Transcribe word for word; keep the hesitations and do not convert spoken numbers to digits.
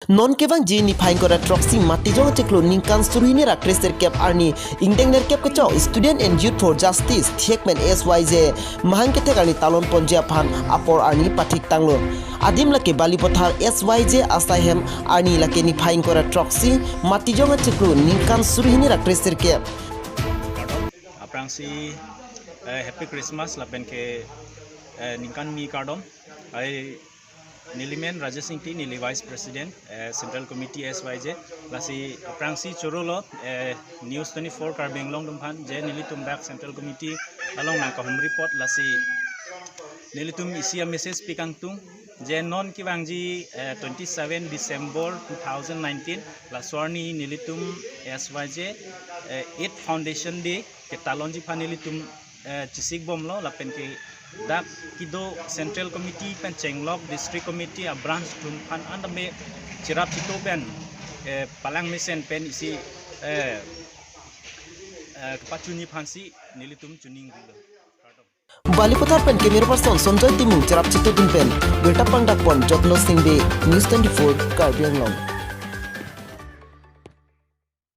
Non kevangji niphai ingkoi ra throksi Matijong achiklo ningkan suri hini ra kresirkep arni ingdeng nerkep kechok Student and Youth for Justice thekmen S Y J mahang kethek arni talon ponji aphan apor arni pathik tanglo. Adim lake Balipathar S Y J asaihem arni lake niphai ingkoi ra throksi Matijong achiklo ningkan suri hini ra kresirkep. Aphrangsi eh, Happy Christmas lapen ke eh, ningkan ni kardom. Ai neli men Rajesh Ingti, neli Vice President eh, Central Committee S Y J. Lasi aphrangsi chorolo eh, News twenty-four Karbi Anglong atum aphan je nelitum dak Central Committee along nangkahumri apot, lasi nelitum isi a message pi kangtung je non kevangji eh, twenty-seven December two thousand nineteen, laso arni nelitum S Y J eh, eighth Foundation Day ketalonji aphan nelitum eh, chesik bomlo lapen ke dak kedo Central Committee pen chenglok District Committee a branch atum aphan an tame cherap chito pen eh, palang mesen pen isi eh, eh, kepachunji aphansi nelitum chuning rilo. Balipathar pen camera person Sanjoy Timung cherap chitudun pen birta pangdak pon Jotno Singbe, News twenty-four Karbi Anglong.